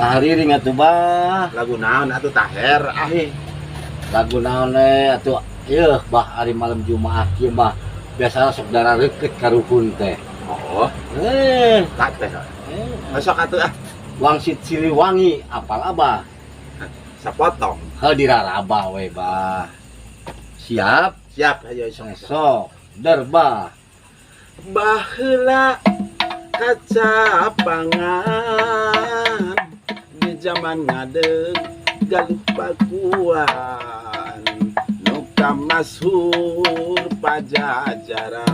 Ngahariring atuh, Bah. Lagu naon atuh, Taher? Ah. Ih, lagu naon we atuh? Yeuh, Bah, ari malam Jumaah kieu mah biasana sok darah reukeut karuhun teh. Oh, Eh, tak teh. eh. Besok atuh ah. Wangsit Siliwangi apal Abah? Sapotong. Heuh, diraraba we, Bah. Siap? Siap, ayo sok. Sok, der, Bah. Baheula kacapangan di zaman ngadeg Galuh Pakuan, nu kamashur Pajajaran,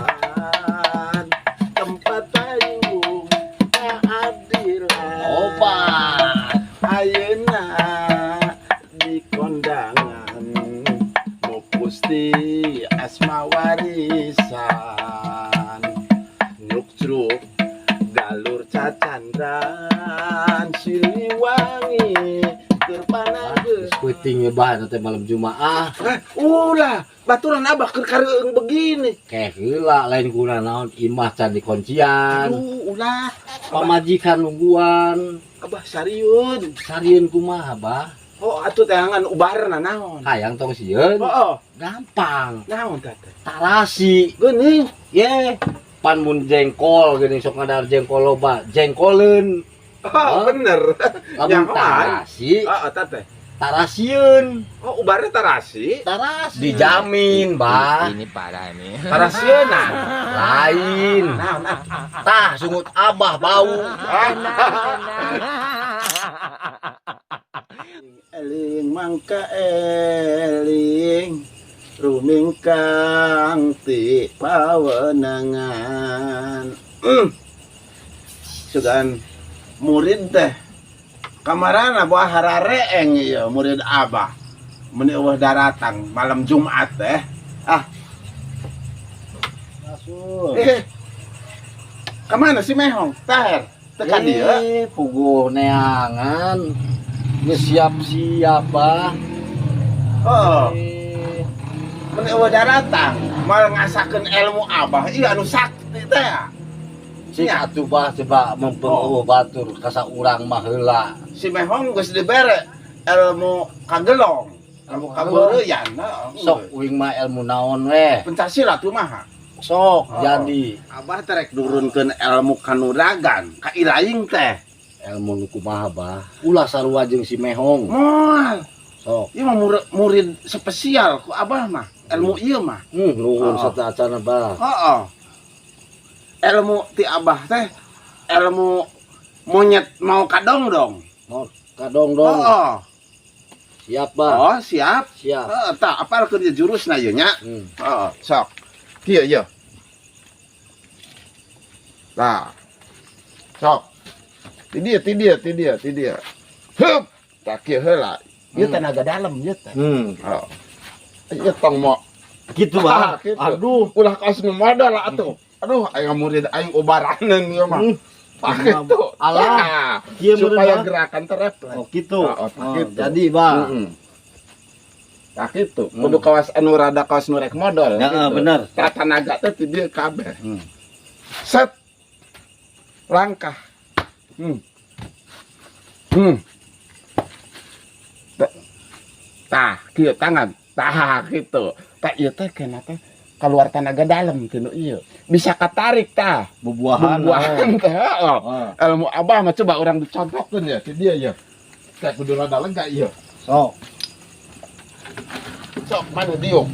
tempat payung keadilan. Obat. Ayeuna di kondangan Mupusti asma warisan, nyukcruk galur cacandran Siliwangi keur panageuh. Peuting ya, Bah, teh malam Jumaah. Eh, ulah baturan Abah keur kareueung begini. Kayak heula, lain guna naon, imah can dikuncian. Aduh, ulah. Pamajikan nungguan. Abah sarieun. Sarieun kumaha, Bah? Oh, atuh teangan ubarna naon? Hayang tong sieun. Oh, Gampang. Naon teh teh? Tarasi. Geuning. Ye, pan mun jengkol geuning sok ngadar jengkol loba, jengkoleun. Oh, Oh. bener. Lamun Nyahoan. tarasi, Oh, teteh. tarasieun. Oh, ubarnya tarasi. Tarasi. Dijamin, Bah. Ini parah ini. Tarasieuna. Lain. Naon ah? Tah, sungut Abah bau. Eling mangka eling rumingkang ti pawenangan. Sugan murid teh kamarana buah harareeng ieu murid Abah. Meni eueuh daratang malam Jumat teh. Ah, Masuk. Eh. Kemana si Mehong? Taher. Teka dieu. Eh, puguh neangan. Geus siap-siap, Bah. Oh, Eh, meni eueuh daratang, mal ngasakeun ilmu Abah ieu anu sakti teh. Cik atuh, Bah, coba mumpung eueuh batur ka saurang mah heula. Si Mehong geus dibere ilmu kagelong, ilmu kabeureuyan. Heeh. Sok uing mah ilmu naon weh. Pencak silat kumaha? Sok Oh. jadi. Abah teh rek nurunkeun ilmu kanuragan ka ilaing teh. Ilmu nu kumaha, Bah? Ulah sarua jeung si Mehong. Moal, Sok. ieu mah murid spesial ku Abah mah. Ilmu ieu mah. Nuhun Oh. sateuacana, Bah. Heeh. Ilmu ti Abah teh ilmu monyet maok kadongdong. Kadongdong. Heeh. Siap, Bah. Oh, siap. Siap. Heeh, tah apalkeun ieu jurusna ieu nya. Heeh, sok. Kieu ieu. Tah. Sok. Ti dieu, ti dieu, ti dieu, ti dieu. Hup. Tah, kieu heula. Ieu tenaga dalam ieu teh. Heeh. Ieu tong mo Gitu, Bah. Ah, gitu. Aduh. Ulah kaos nu modal atuh. Aduh, aing murid aing ubaraneun ieu mah. Tah, gitu. Alah. Tah, Kieu meureun, supaya Bah. gerakan terefleks. Oh, gitu. Oh, Oh, gitu. jadi, Bah. Heeh. Tah, kitu. Kudu kawas anu rada kawas nu rek modal Ya, gitu. bener. Tah, tanaga teh ti dieu kabeh. Set. Langkah. Tah, kieu tangan. Tah, gitu. Tah, ieu teh kena teh keluar tenaga dalam tinu ieu. Bisa katarik tah. Bubuahan. Bubuahan teh, heeh. Oh. Ilmu Abah mah coba urang dicontohkeun ya ti dieu ya. Teh kudu rada lega ieu. Sok. Sok mana diuk.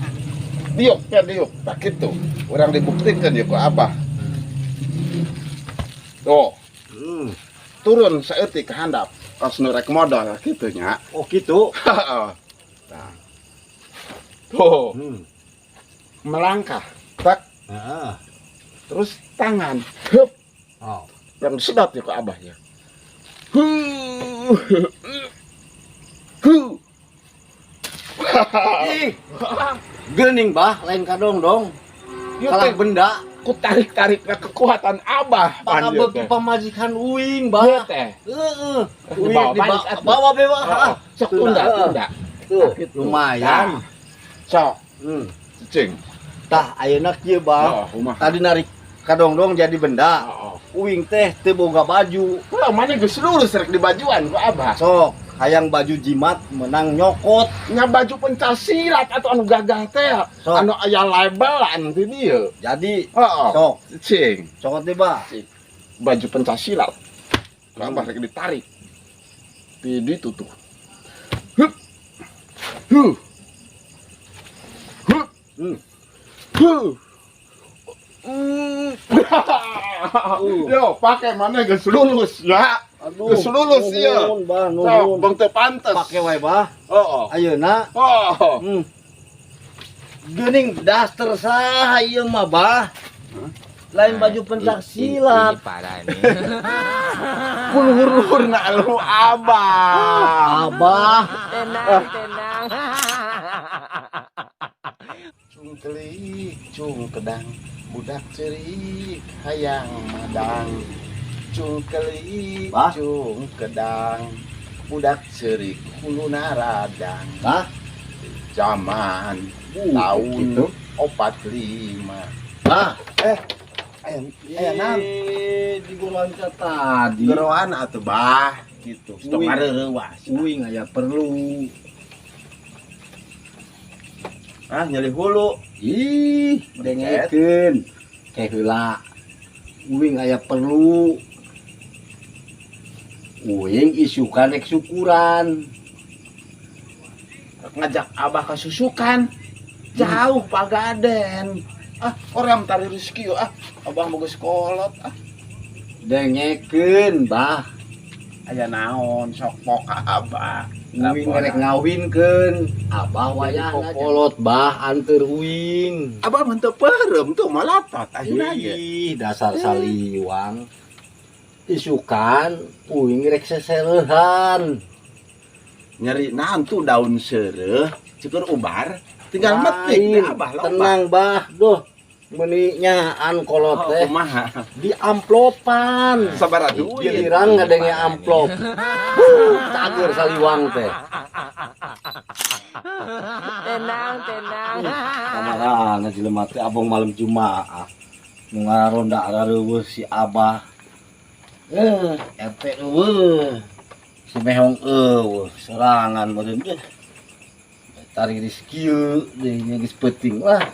Diuk ya diuk. Tah, kitu. Urang dibuktikan ya ku Abah. Tuh, turun saeutik ke handap. Kos nu rek modal kitu nya. Oh, gitu. Heeh. Tah. Tuh, melangkah. Tak, Heeh. terus tangan. Hup, Oh. yang disedot ya ku Abah ya. Hu. Hu. Ih. Geuning, Bah, lain kadongdong. Ieu Kalah teh benda. Ku tarik-tarik kekuatan Abah. Pangabeuki pamajikan uing, Ieu Bah. teh. Heeh. Uing Dibawa dibawa balik atuh. bawa bawa. Heeh. Sok tunda, tunda. Tuh, Gitu. lumayan. Sok, cicing. Tah, ayeuna kieu, Bah. Oh, kumaha? Tadi narik Kadongdong jadi benda. Heeh. Uing teh teu boga baju. Wah, mana geus lulus rek di bajuan ku Abah. Sok, hayang baju jimat menang nyokot. Nya baju pencak silat atau anu gagah teh, Sok. Anu aya labelan ti dieu. Jadi, Heeh. sok, Cing, cokot deh, Bah. Baju pencak silat. Ku Abah rek ditarik. Di ditu tuh. Hup. Huh. Hup. Huh. Yo, pakai mana geus lulus ya. Aduh, Geus lulus ieu. Nuhun, Bah, Sok, nuhun. bang teu pantes. Pake wae, Bah. Heeh. Ayeuna, Oh. Geuning daster saha ieu mah, Bah? Lain baju pencak silat. Ini parah ini. Luhur-luhurna lu Abah. Abah. Tenang, tenang. Cung kelik, cung kedang, budak cerik, hayang madang. Cung kelik, Bah. Cung kedang, budak cerik, huluna radang. Bah. Zaman tahun gitu. 45. Bah. Aya aya naon? Di goroan tadi. Goroan atuh Bah gitu. Stop Uing. ngareurewas. Uing aya perlu. Ah, nyeri hulu. Ih, dengekeun. Ke heula. Uing aya perlu. Uing isukan rek syukuran. Ngajak Abah ke susukan. Jauh Pagaden. Ah, orang tari rezeki ah. Abah mau geus kolot ah. Dengekeun, Bah. Aya naon sok poka Abah. Uing rek ngawinkeun. Abah wayahna kolot, Bah, anteur uing. Abah mah teu peureum tuh malatot ayeuna ge. Ih, dasar saliwang. Isukan uing rek sesereuhan. Nyeri naon tuh daun seureuh, cukur ubar, tinggal metik Lain, deh Abah loba. Tenang, Bah. Duh, meuni nyaan kolot Oh, teh. kumaha? Di amplopan. Sabaraha duit? Giliran ngadenge amplop. Cager saliwang teh. Tenang, tenang. Kamarana jelema teh abong malam Jumaah. Nu ngaronda rareuweuh si Abah. RT eueuh. Si Mehong eueuh, serangan meureun deh. Tarik rezeki deui nya geus peuting lah.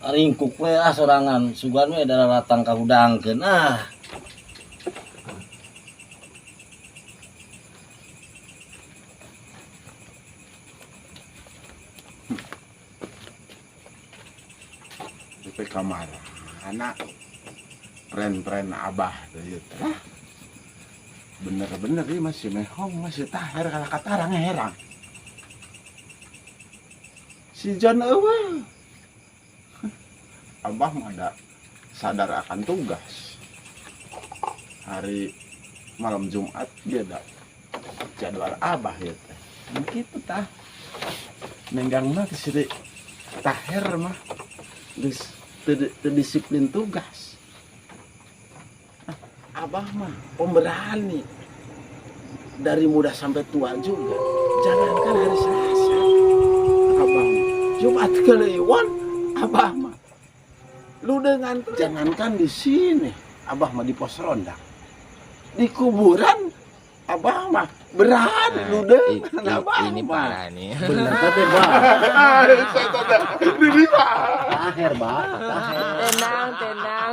Ringkuk we ah sorangan, sugan we daratang ka hudangkeun ah. Di kamar anak tren-tren Abah teh ieu teh. Ah, bener-bener ieu masih mehong masih taher kalah katarang herang. Si John eueuh. Abah mah ada sadar akan tugas. Hari malam Jumat dia ada jadwal Abah ya teh. Begitu tah. Nenggangna teh si Taher mah geus teu disiplin tugas. Ah, Abah mah pemberani. Dari muda sampai tua juga. Jangankan hari Selasa. Abah mah Jumat Kliwon Abah mah. Lu dengan jangankan di sini, Abah mah di pos ronda. Di kuburan Abah mah berani lu dengan Abah Ini mah. parah ini. Bener teh, Bah. Diterima. Taher, Bah. Taher. Tenang, tenang.